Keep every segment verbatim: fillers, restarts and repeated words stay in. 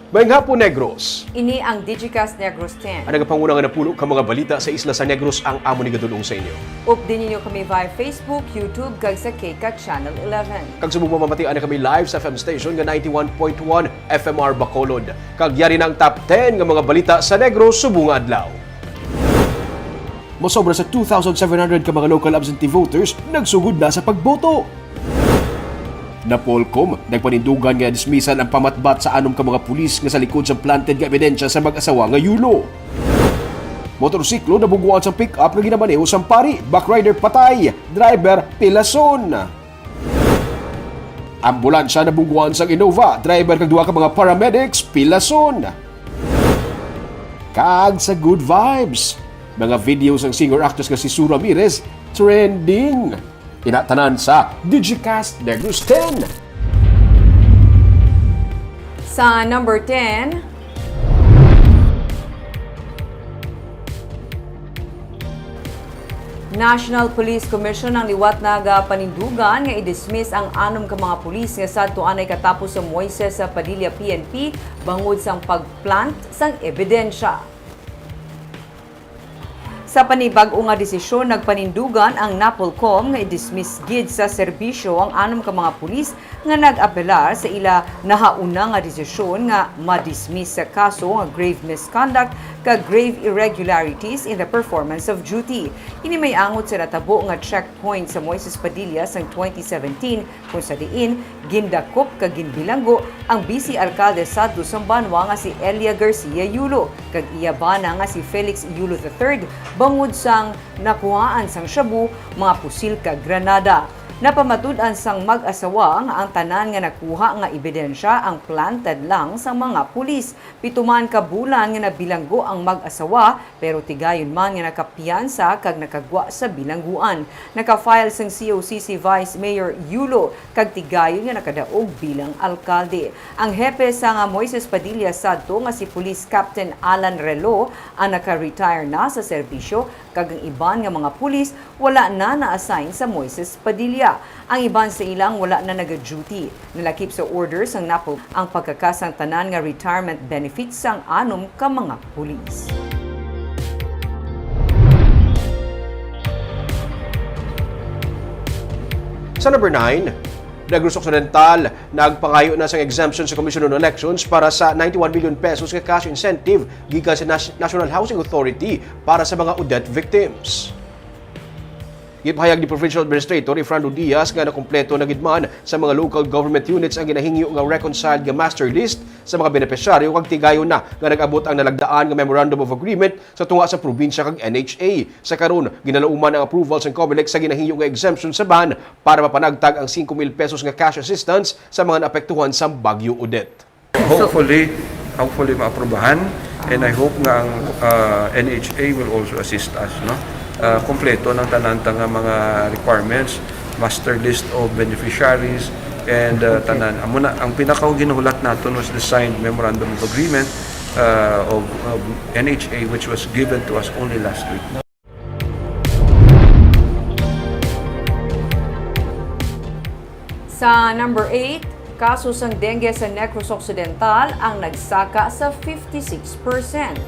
Maayong hapon, Negros. Ini ang Digicast Negros ten. Ang nagapanguna nga napulo ka mga balita sa isla sa Negros ang amon igadul-ong sa inyo. Updi ninyo kami via Facebook, YouTube, kag sa KCAT Channel eleven. Kag subong mamatian na kami live sa F M station nga ninety-one point one F M R Bacolod. Kag yari na ang top ten nga mga balita sa Negros subong nga adlaw. Mosobra sa two thousand seven hundred ka mga local absentee voters nagsugod na sa pagboto. NAPOLCOM nagpanindugan nga dismisan ang pamatbat sa anom ka mga pulis nga sa likod sang planted nga ebidensya sa mag-asawa nga Yulo. Motorsiklo nabungguan sang pick-up nga ginamaneho sang pari, backrider patay, driver pilason. Ambulansya nabungguan sang Innova, driver kag duha ka mga paramedics pilason. Kag sa good vibes, mga video sang singer-actress nga si Sue Ramirez trending. Ina tanan sa Digicast Negros ten. Sa number ten, National Police Commission ang liwat nagapanindugan nga i-dismiss ang anom ka mga pulis nga sadto anay katapos sa Moises Padilla P N P bangod sang pag-plant sang ebidensya. Sa panibag-o nga desisyon, nagpanindugan ang NAPOLCOM nga i-dismiss gid sa serbisyo ang anom ka mga pulis nga nag-apelar sa ila nahauna nga desisyon nga ma-dismiss sa kaso nga grave misconduct kag grave irregularities in the performance of duty. Ini may angot sa natabo nga checkpoint sa Moises Padilla sang twenty seventeen, kung sa diin gindakop kag ginbilanggo ang bise alkalde sadto sang banwa nga si Elia Garcia Yulo kag iya bana nga si Felix Yulo the third bangod sang nakuhaan sang shabu, mga pusil kag granada. Napamatud-an sang mag-asawa nga ang tanan nga nakuha nga ebidensya ang planted lang sa mga pulis. Pito man ka bulan nga nabilanggo ang mag-asawa, pero tigayon man nga nakapiyansa kag nakagwa sa bilangguan. Naka-file sang C O C si Vice Mayor Yulo kag tigayon nga nakadaog bilang alkalde. Ang hepe sang Moises Padilla sadto nga si Police Captain Alan Relo, ang naka-retire na sa serbisyo, kag ang iban nga mga pulis wala na na-assign sa Moises Padilla. Ang iban sa ila wala na naga-duty. Nalakip sa order sang NAPOLCOM ang pagkaka sang tanan nga retirement benefits sang anom ka mga pulis. Sa number nine, Negros Occidental nagpangayo na sang exemption sa Commission on Elections para sa ninety-one million pesos nga cash incentive gikan sa Nas-, National Housing Authority para sa mga Odette victims. Gipahayag ni Provincial Administrator Efrando Diaz nga nakumpleto na gid man sa mga local government units ang ginahingyo nga reconciled nga master list sa mga benepisyaryo kag tigayon na nga nag-abot ang nalagdaan nga Memorandum of Agreement sa tunga sa probinsya kag N H A. Sa karon, ginalauman ang approval sang COMELEC sa ginahingyo nga exemption sa ban para mapanagtag ang singko mil pesos nga cash assistance sa mga naapektuhan sang Bagyo Odette. Hopefully, hopefully maaprubahan, and I hope nga ang, ah, N H A will also assist us, no? Ah, kompleto ng tanan ta nga mga requirements, master list of beneficiaries, and, ah, Okay. tanan. Amo na, ang pinaka ginahulat naton was the signed memorandum of agreement, ah, of, of N H A, which was given to us only last week. Sa number eight, kaso sang dengue sa Negros Occidental ang nagsaka sa fifty-six percent.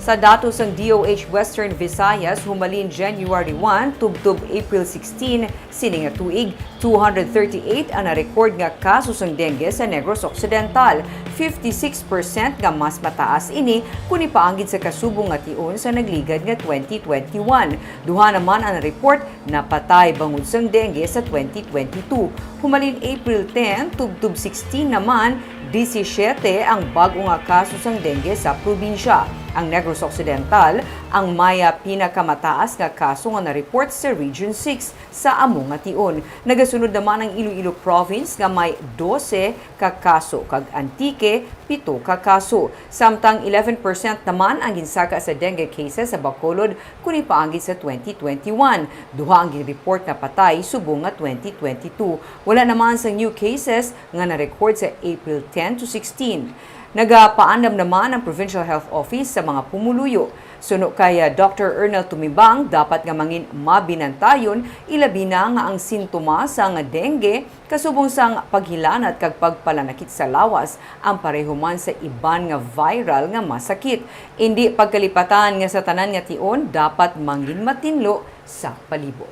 Sa datos sang D O H Western Visayas, humalin January one tubtob April sixteen sini nga tuig, two hundred thirty-eight ang na-record nga kaso sang dengue sa Negros Occidental. Fifty-six percent nga mas mataas ini kon ipaanggid sa kasubong nga tion sa nagligad nga twenty twenty-one. Duha naman ang na-report napatay bangod sang dengue sa twenty twenty-two. Humalin April ten tubtob sixteen naman, disisiete ang bag-o nga kaso sang dengue sa probinsya. Ang Negros Occidental ang may, ah, pinakamataas nga kaso nga na-report sa Region six sa amo nga tion. Nagasunod naman ang Iloilo Province nga may dose ka kaso, kag Antique, pito ka kaso. Samtang eleven percent naman ang ginsaka sa dengue cases sa Bacolod kon ipaanggid sa twenty twenty-one. Duha ang gin-report nga patay subong nga twenty twenty-two. Wala naman sang new cases nga na-record sa April ten to sixteen. Nagapaandam naman ang Provincial Health Office sa mga pumuluyo. Suno kay, ah, Doctor Ernel Tumimbang, dapat nga mangin mabinantayon, ilabi na nga ang sintomas sang dengue, kasubong sang paghilanat kag pagpalanakit sa lawas, ang pareho man sa iban nga viral nga masakit. Indi pagkalipatan nga sa tanan nga tion dapat mangin matinlo sa palibot.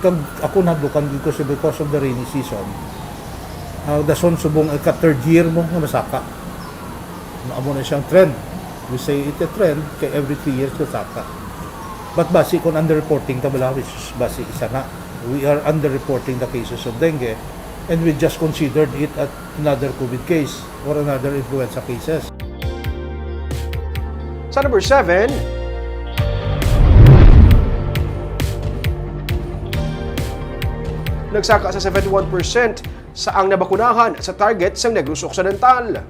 Kag ako nadukan gid ko siya because of the rainy season. Ah, dason subong ika third year mo nga masaka. Amo na siyang trend. We say it a trend, kay every three years masaka. But basi kung underreporting ta bala, which is basi isa na. We are underreporting the cases of dengue, and we just considered it at another COVID case or another influenza cases. Sa number seven, nagsaka sa seventy-one percent sa ang nabakunahan sa target sang Negros Occidental.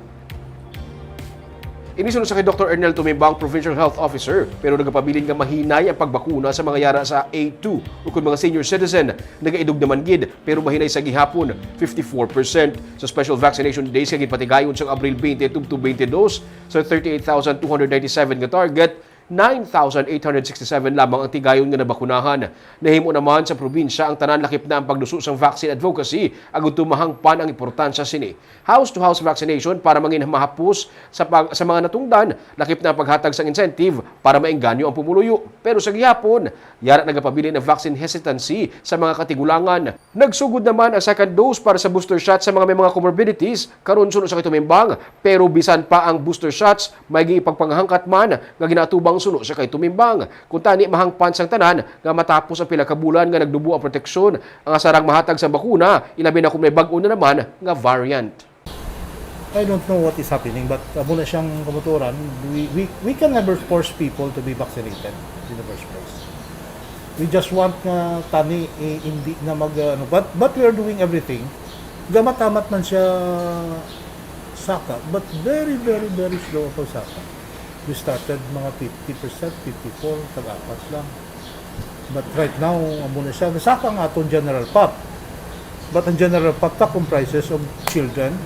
Ini suno sa kay Doktor Ernel Tumimbang, Provincial Health Officer, pero nagapabilin nga mahinay ang pagbakuna sa mga yara sa A two ukon mga senior citizen. Nagaidog naman gid, pero mahinay sa gihapon, fifty-four percent. Sa special vaccination days nga ginpatigayon sang Abril twenty tubtob twenty-two, sa thirty-eight thousand two hundred ninety-seven nga target, nine thousand eight hundred sixty-seven lamang ang tigayon nga nabakunahan. Nahimo naman sa probinsya ang tanan lakip na ang pagduso sang vaccine advocacy, agud tumahangpan ang importansya sini. House-to-house vaccination para mangin mahapos sa, pag, sa mga natungdan, lakip na ang paghatag sang incentive para maengganyo ang pumuluyo. Pero sa gihapon, yara nagapabilin ang vaccine hesitancy sa mga katigulangan. Nagsugod naman ang second dose para sa booster shot sa mga may mga comorbidities, karon suno sa kay Tumimbang, pero bisan pa ang booster shots, may ipagpanghangkat man nga ginaatubang suno sa kay Tumimbang. Kuntani, mahangpan sang tanan nga matapos ang pila ka bulan nga nagdubo ang proteksyon, ang asarang mahatag sang bakuna, ilabi na kung may bag-o na naman nga variant. I don't know what is happening, but amo na siyang kamotoran. We, we, we can never force people to be vaccinated in the first place. We just want nga tani, eh, hindi na mag, ano, but, but we are doing everything. Gamat-amat man siya saka, but very, very, very slow ang pagsaka. We started mga fifty percent, fifty-four, tag-apat lang. But right now, amo na siya. Nasaka ang aton general pop. But ang general pop ta comprises of children,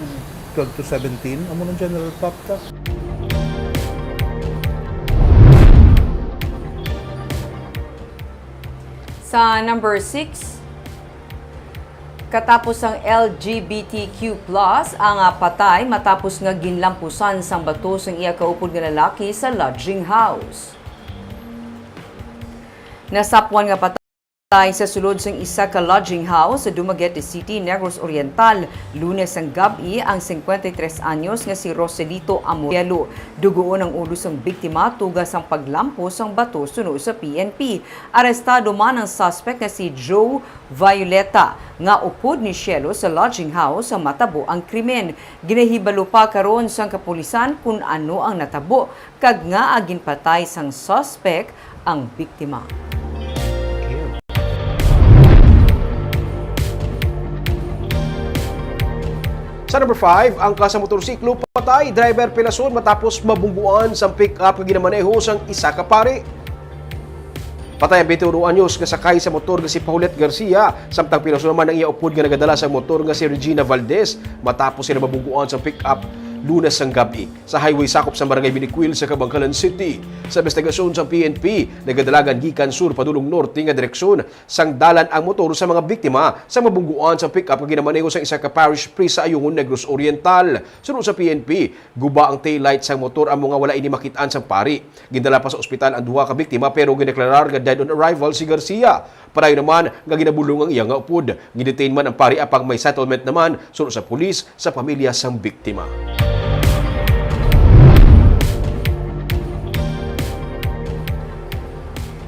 twelve to seventeen. Amo ang general pop ta. Sa number six, katapos ang L G B T Q plus ang, ah, patay matapos nga ginlampusan sang bato sang iya kaupod nga lalaki sa lodging house. Nasapwan nga patay sa sulod sang isa ka lodging house sa Dumaguete City, Negros Oriental, Lunes sang gab-i ang cincuenta y tres anyos nga si Roselito Amorelo. Dugoon ang ulo sang biktima tuga sang paglampos sang bato suno sa P N P. Arestado man ang suspect nga si Joe Violeta, nga upod ni Shelo sa lodging house sa matabo ang krimen. Ginahibalo pa karon sang kapulisan kun ano ang natabo kag ngaa ginpatay sang suspect ang biktima. Sa number five, angka sa motorsiklo, patay driver pilason matapos mabungguan sang pick-up nga ginamaneho sang isa ka pari. Patay ang twenty-one anyos nga sakay sa motor nga si Paulette Garcia, samtang pilason naman ang iya upod nga nagadala sa motor nga si Regina Valdez, matapos sila mabungguan sa pick-up Lunes sang gab-i sa highway sakop sa Barangay Binicuil sa Kabankalan City. Sa investigasyon sang P N P, nagadalagan gikan sur padulong norte nga direksyon sang dalan ang motor sa mga biktima sa mabungguan sa pick-up nga ginamaneho sang isa ka parish priest sa Ayungon, Negros Oriental. Suno sa P N P, guba ang taillight sang motor amo nga wala ini makit-an sang pari. Gindala pa sa ospital ang duha ka biktima pero gideklarar nga dead on arrival si Garcia. Padayon naman nga ginabulong ang iya nga upod. Gidetain man ang pari apang may settlement naman suno sa pulis sa pamilya sang biktima.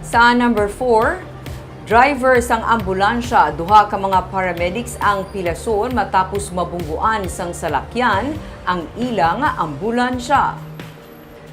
Sa number four, driver sang ambulansya, duha ka mga paramedics ang pilason matapos mabungguan sang salakyan ang ila nga ambulansya.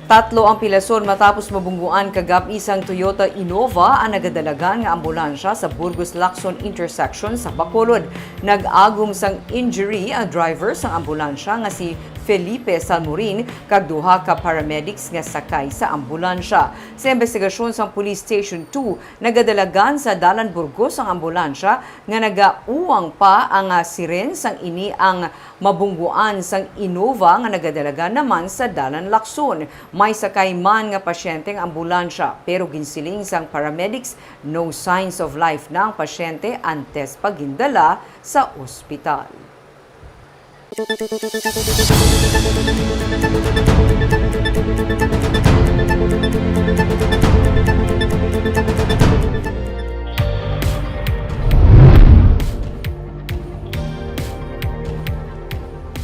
Tatlo ang pilason matapos mabungguan kagab-i sang Toyota Innova ang nagadalagan nga ambulansya sa Burgos Lacson intersection sa Bacolod. Nag-agom sang injury ang driver sang ambulansya nga si Felipe Salmorin kag duha ka paramedics nga sakay sa ambulansya. Sa imbestigasyon sang Police Station two, nagadalagan sa Dalan Burgos ang ambulansya nga nagauwang pa ang, ah, siren, sang ini ang mabungguan sang Innova nga nagadalagan naman sa Dalan Lacson. May sakay man nga pasyente ang ambulansya, pero ginsiling sang paramedics, no signs of life na ang pasyente antes pa gindala sa ospital.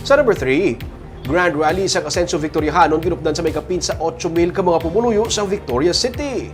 Sa number three, Grand Rally sang Asenso Victoriahanon ginupdan sa may kapin sa ocho mil ka mga pumuluyo sa Victoria City.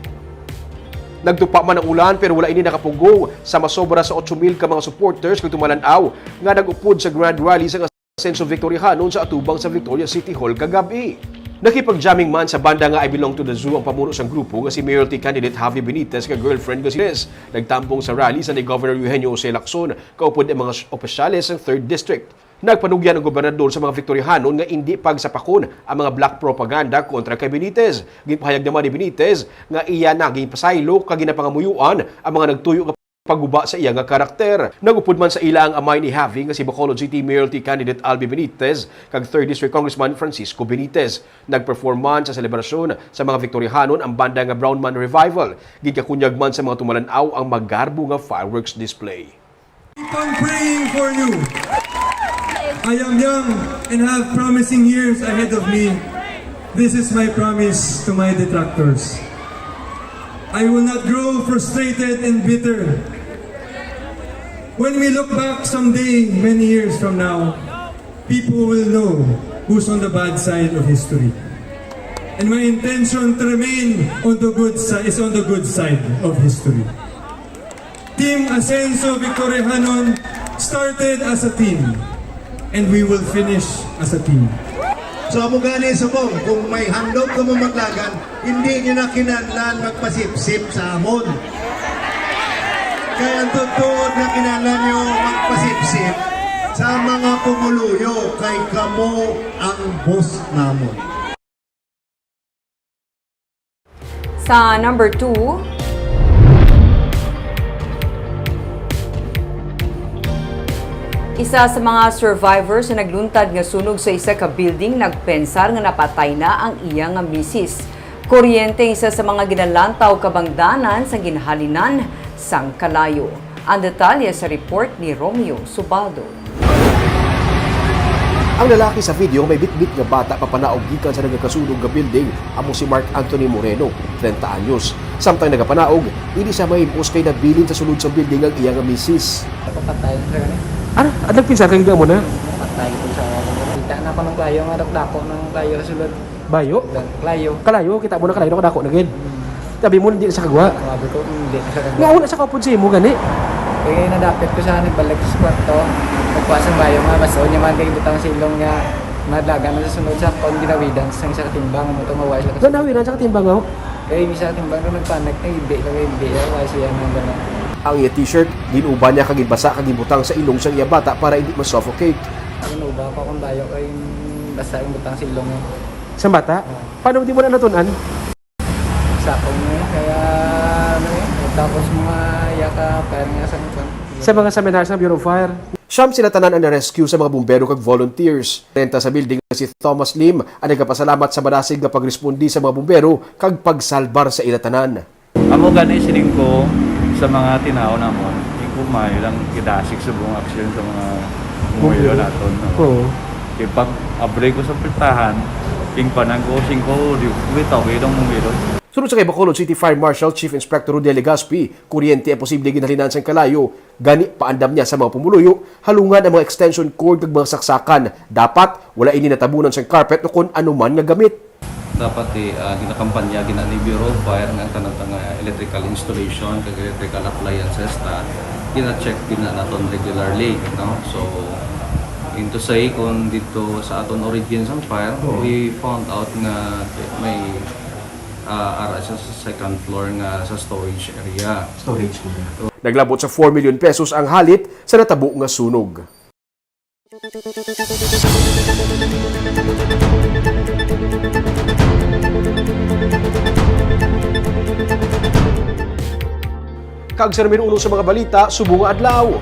Nagtupa man ang ulan, pero wala ini nakapugong sa masobra sa ocho mil ka mga supporters kag tumalan-aw nga nag-upod sa Grand Rally sang Asenso Victoriahanon sa atubang sa Victoria City Hall kagab-i. Nakipag-jamming man sa banda nga I Belong to the Zoo ang pamuno sang grupo nga si Mayoralty candidate Javi Benitez nga girlfriend nga si Liz. Nagtambong sa rally sa ni Governor Eugenio Jose Lacson kaupod ang mga opisyales sang Third District. Nagpanugyan ang gobernador sa mga Victoriahanon nga indi pagsapakon ang mga black propaganda kontra kay Benitez. Ginpahayag naman ni Benitez nga iya na ginpasaylo kag ginapangamuyoan ang mga nagtuyo nga pagguba sa iya nga karakter. Nag-upod man sa ila ang amay ni Javi nga si Bacolod City Mayoralty candidate Albi Benitez kag Third District Congressman Francisco Benitez. Nag-perform man sa selebrasyon sa mga Victoriahanon ang banda nga Brown Man Revival. Ginkakunyag man sa mga tumalan-aw ang magarbo nga fireworks display. Keep on praying for you. I am young and have promising years ahead of me. This is my promise to my detractors. I will not grow frustrated and bitter. When we look back someday, many years from now, people will know who's on the bad side of history. And my intention to remain on the good side is on the good side of history. Team Asenso Victoriahanon started as a team, and we will finish as a team. So, amo gani, subong, kung may handog kamo maglagan, hindi nyo na kinahanglan magpasipsip sa amon. Kay ang totoo nga kinahanglan nyo magpasipsip sa mga pumuluyo, kay kamo ang boss namon. Sa number two, isa sa mga survivors sa nagluntad nga sunog sa isa ka building nagpensar nga napatay na ang iya nga misis. Kuryente ang isa sa mga ginalantaw kabangdanan sa ginhalinan sang kalayo. Ang detalye sa report ni Romeo Subaldo. Ang lalaki sa video nga may bitbit nga bata papanaog gikan sa nagakasunog nga building amo si Mark Anthony Moreno, treinta anyos. Samtang nagapanaog, ini siya mahim-os kay nabilin sa sulod sa building ang iya nga misis. Ako patay na sa gani. Ano? At nagpinsan ka gid mo na? Patay ko sa kita na ako ng klayo nga dako-dako ng klayo sa sulod. Bayo? Kalayo. Kalayo, kita mo na kalayo, nakadako na gid. Hmm. Sabi mo, hindi na sa kagwa. Sabi ko, hindi na sa kagwa. Nga, wala sa kaupod sa imo, gani? Eh, nadapit ko sa nibalik sa kwarto. Nagkuha sa bayo nga, mas niya man kay butang silong nga madlagan na sa sunod sa kon ginawidan sa isa ka timbang, mo to mawala sila. Ganawiran sa katimbang, oh. Kay isa ka timbang na nagpanik, na hindi, na hindi, na wala siya nang gano'n. Ang iya t-shirt, ginuban niya kag ginbasa kag ginbutang sa ilong sang iya bata para hindi ma-suffocate. Ang inuba ko akong bayo kay basa yung butang sa ilong niya. Sa bata? Oo. Paano di mo na natunan? Sa akong, eh, kaya, ano, eh, tapos mga yaka, parang nga sa mga Sa mga seminar sa Bureau of Fire. Siyam sila tanan ang na-rescue sa mga bumbero kag volunteers. Renta sa building si Thomas Lim ang nagapasalamat sa madasig nga pagresponde sa mga bumbero kag pagsalbar sa ila tanan. Amo gani siling ko sa mga tinawo namon, igumay lang gidasig subong aksyon sa mga bumbero naton, no? Oo. Kay pag abri ko sa pultahan, king panang ko, singko, di, bitaw, kay dong bumbero. Sunod sa kay Bacolod City Fire Marshal Chief Inspector Rudy Legaspi, kuryente ang posible ginhalinan sang kalayo, gani paandam niya sa mga pumuluyo, halungan ang mga extension cord kag mga saksakan. Dapat wala ini natabunan sang carpet o kon anuman nga gamit. Dapat, eh, ah, ginakampanya gina ni Bureau of Fire nga ang tanan nga electrical installation kag electrical appliances ta gina-check gina naton regularly, no? So, in to say, kung dito sa aton origin sang fire, Oo. we found out nga may, ah, ara siya sa second floor nga sa storage area. Storage area. Naglabot sa four million pesos ang halit sa natabo nga sunog. Kag sa numero uno sa mga balita subong nga adlaw.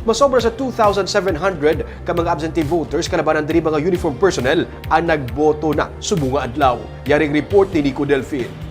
Masobra sa two thousand seven hundred ka mga absentee voters kalabanan diri mga uniform personnel ang nagboto na subong nga adlaw. Yaring report ni Nico Delfin.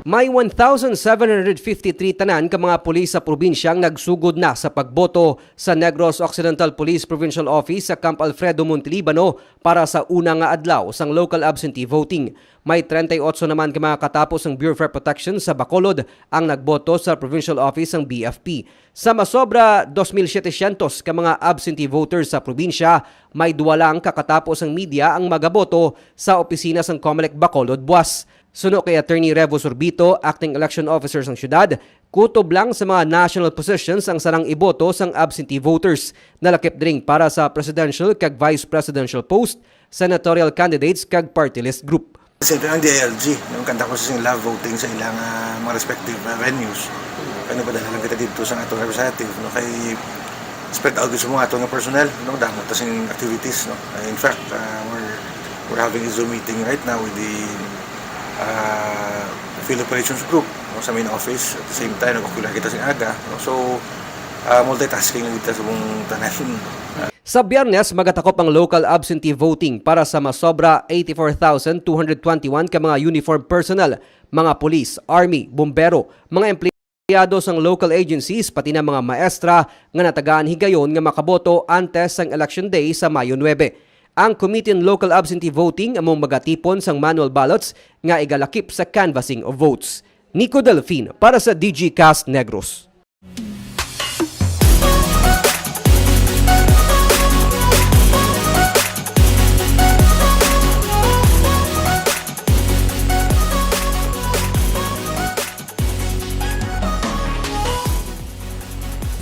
May one thousand seven hundred fifty-three tanan ka mga pulis sa probinsya ang nagsugod na sa pagboto sa Negros Occidental Police Provincial Office sa Camp Alfredo, Montelibano para sa una nga adlaw sang local absentee voting. May treinta y ocho naman ka mga katapo sang Bureau of Fire Protection sa Bacolod ang nagboto sa provincial office sang B F P. Sa masobra dos mil setecientos ka mga absentee voters sa probinsya, may duwa lang ka katapo sang media ang magaboto sa opisina sang Comelec Bacolod buas. Suno kay Attorney Revo Sorbito, acting election officer sang siyudad, kutob lang sa mga national positions ang sarang iboto sang absentee voters, nalakip dring para sa presidential kag vice presidential post, senatorial candidates kag party list group. Siyempre ang D I L G, no, kanta ko sa sing live voting sa ilang, ah, mga respective, ah, venues. Kaya napadala lang kita dito sa atong representative, no, kay spread out sa mga atong nga personnel, no, damo ta sing activities, no. Ah, in fact, ah, we're, we're having a Zoom meeting right now with the, ah, Field Operations Group, no, sa main office. At the same time, nag-ocular kita sa aga, no. So, ah, multitasking lang kita sa mong tanan. Sa Biyernes, magatakop ang local absentee voting para sa masobra eighty-four thousand two hundred twenty-one ka mga uniform personnel, mga pulis, army, bumbero, mga empleyado sang local agencies, pati na mga maestra nga natagaan higayon nga makaboto antes sang election day sa Mayo nuebe. Ang Committee on Local Absentee Voting amo magatipon sang manual ballots nga igalakip sa canvassing of votes. Nico Delfin para sa D G Cast Negros.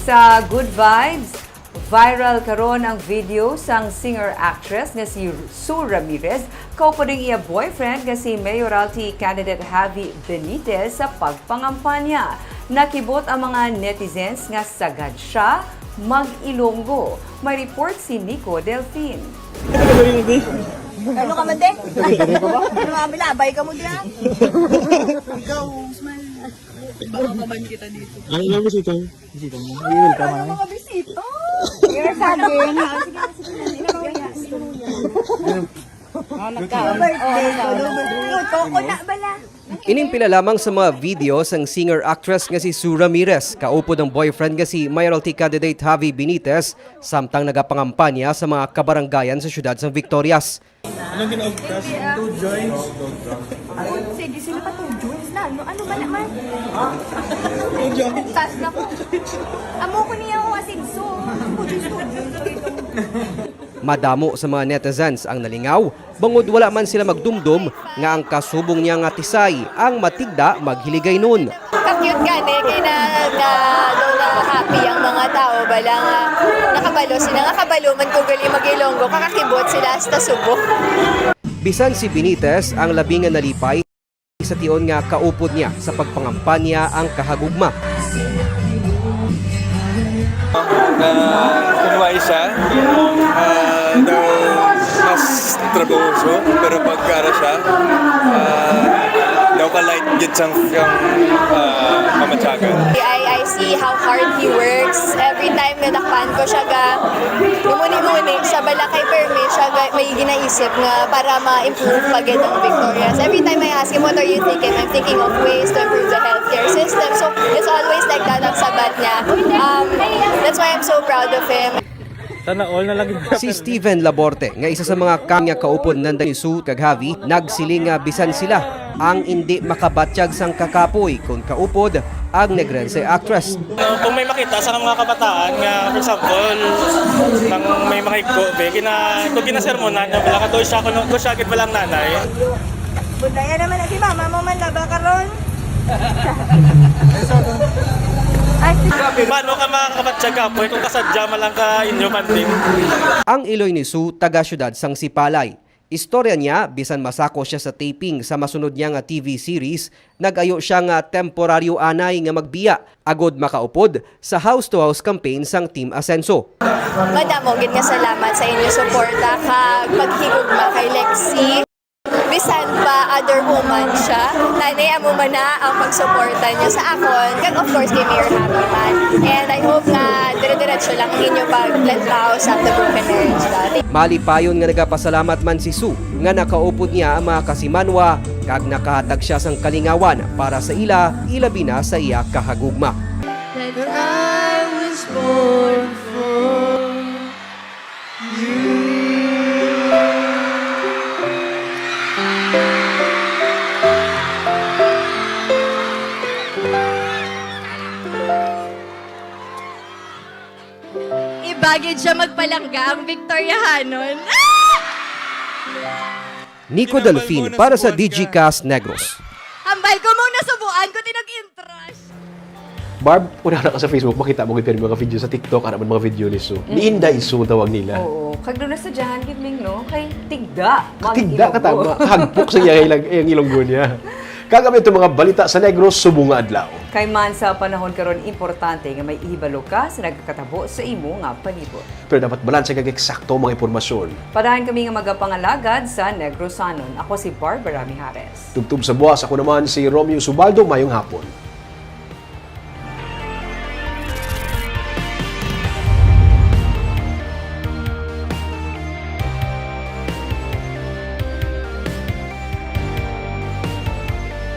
Sa Good Vibes, viral karon ang video sang singer-actress nga si Sue Ramirez kaupod ang iya boyfriend nga si Mayoralty candidate Javi Benitez sa pagpangampanya. Nakibot ang mga netizens nga sagad siya mag-Ilonggo. May report si Nico Delfin. Ano ka man, te? Ano nga, bilabay ka mo diyan? Ikaw, smile. Baka maban kita dito. Ano lang bisita? Bisita mo. Ano mga bisita? You're sagging. Sige, sige, sige. Oh, nagkaon. Birthday ko, no? Birthday ko, wala bala. Ining pila lamang sa mga video sang singer-actress nga si Sue Ramirez, kaupod ang boyfriend nga si Mayoralty candidate Javi Benitez, samtang nagapangampanya sa mga kabarangayan sa siyudad sang Victorias. Anong ginaugtas? Two joints? Oh, sige, sino pa two joints na? Ano, ano ba naman? Two joints? Ugtas na ko. Amo ko niya, oh, asigso. Two joints, two joints. Madamo sa mga netizens ang nalingaw, bangod wala man sila magdumdom nga ang kasubong niya nga Tisay ang matigda maghiligaynon. Ka-cute gani, kay na, na, daw na happy ang mga tao, bala nga nakabalo sila, nga kabalo man ko gali mag-Ilonggo, kakakibot sila hasta subok. Bisan si Benitez ang labi nga nalipay sa tion nga kaupod niya sa pagpangampanya ang kahagugma. Na kunway siya, ah, daw mas trabahoso, pero pagkara siya, ah, daw ka-light gid sang, sang, ah, kamatyagan. I, I see how hard he works. Every time nadakpan ko siya ga, gumuni-guni siya, bala kay permi siya ga, may ginaisip nga para ma-improve pa gid ang Victorias. Every time I ask him, "What are you thinking?" "I'm thinking of ways to improve the healthcare system." So, it's always like that ang sabat niya. Um, that's why I'm so proud of him. Sana all na lagi. Si Steven Laborte, nga isa sa mga kanya kaupod nanday ni Sue kag Javi, nagsiling nga bisan sila ang indi makabatyag sang kakapoy kon kaupod ang Negrense actress. Kung may makita sa mga kabataan nga, for example, nang may mga higko, be, gina-, kung ginasermonan niya, wala ka, doon siya, kung, kung siya, gid, walang nanay. Budaya naman na si mama mo man, laba karon. Ay, si Paano ka makakabatyag kapoy kung kasadya man lang ka inyo panding? Ang iloy ni Sue, taga siyudad sang Sipalay. Istorya niya, bisan masako sia sa taping sa masunod niya nga T V series, nag-ayo sia nga temporaryo anay nga magbiya agod makaupod sa house-to-house campaign sang Team Asenso. Madamo gid nga salamat sa inyo suporta kag paghigugma kay Lexie. Bisan pa other woman siya, nanay amo man na ang pagsuporta niyo sa akon, kag of course kay Mayor Happy man. And I hope nga dire-diretso lang ang inyo paglantaw sa The Broken Marriage Law. Malipayon nga nagapasalamat man si Sue nga nakaupod niya ang mga kasimanwa kag nakahatag sia sang kalingawan para sa ila, ilabi na sa iya kahagugma. That I was born for you. Iba gid siya magpalangga ang Victoriahanon. Ah! Nico Delfin para sa Digicast Negros. Hambal ko mo, nasubuan ko, tinag-intras. Barb, una na ka sa Facebook, makita mo gid kani mga video sa TikTok, ana man mga video ni Sue. Mm. Ni Inday Sue tawag nila. Oo, kag doon na sa Jahan gid, Ming, no? Kay tigda, mga Tigda ka, ilonggo. Tama. Hagpok sa iya ilang, iyang ilonggo niya. Kag amo itong mga balita sa Negros subong nga adlaw. Kay man sa panahon karon, importante nga may ihibalo ka sa nagakatabo sa imo nga palibot. Pero dapat balanse kag eksakto ang mga impormasyon. Padayon kami nga magapangalagad sa Negrosanon. Ako si Barbara Mijares. Tubtob sa buwas, ako naman si Romeo Subaldo. Mayong hapon.